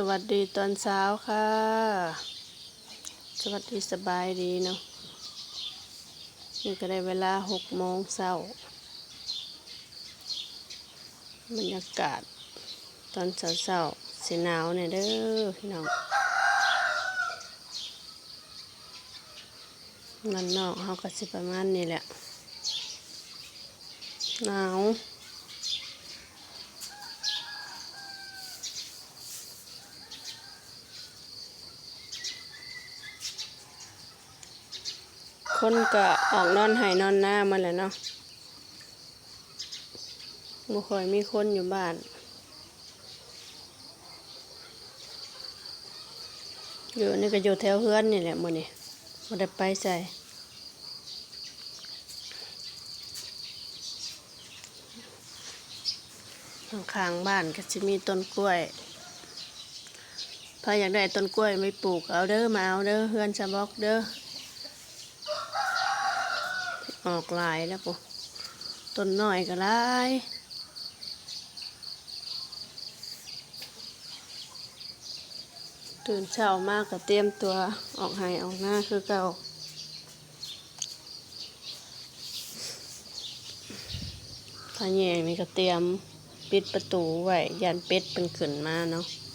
ສະຫວັດດີຕອນເຊົ້າຄ່ະ ສະຫວັດດີສະບາຍດີເນາະ. ນີ້ກໍໄດ້ເວລາຫົກໂມງເຊົ້າ. ບັນຍາກາດຕອນເຊົ້າໆ ຊິໜາວແດ່ເດີພີ່ນ້ອງ. ບ້ານນອກເຮົາກໍຊິປະມານນີ້ແຫຼະ ໜາວ. ຄົນກໍອອກນອນໄຮ່ນອນນາໝົດແລ້ວເນາະ. ບໍ່ຄ່ອຍມີຄົນຢູ່ບ້ານ. ຢູ່ນີ້ກໍຢູ່ແຖວເຮືອນນີ້ແຫຼະມື້ນີ້ ບໍ່ໄດ້ໄປໃສ. ຂ້າງໆບ້ານກໍຊິມີຕົ້ນກ້ວຍ. ໃຜຢາກໄດ້ຕົ້ນກ້ວຍໄປປູກເອົາເດີ ມາເອົາເດີ ເຮືອນສະບອກເດີ. ອອກຫຼາຍແລ້ວພຸ້ນ ຕົ້ນນ້ອຍກໍຫຼາຍ. ຕື່ນເຊົ້າມາກໍຕຽມຕົວອອກໄຮ່ອອກນາຄືເກົ່າ. ພະແຍງນີ້ກໍຕຽມປິດປະຕູໄວ້ ຢ້ານເປັດເພິ່ນຂຶ້ນມາເນາະ.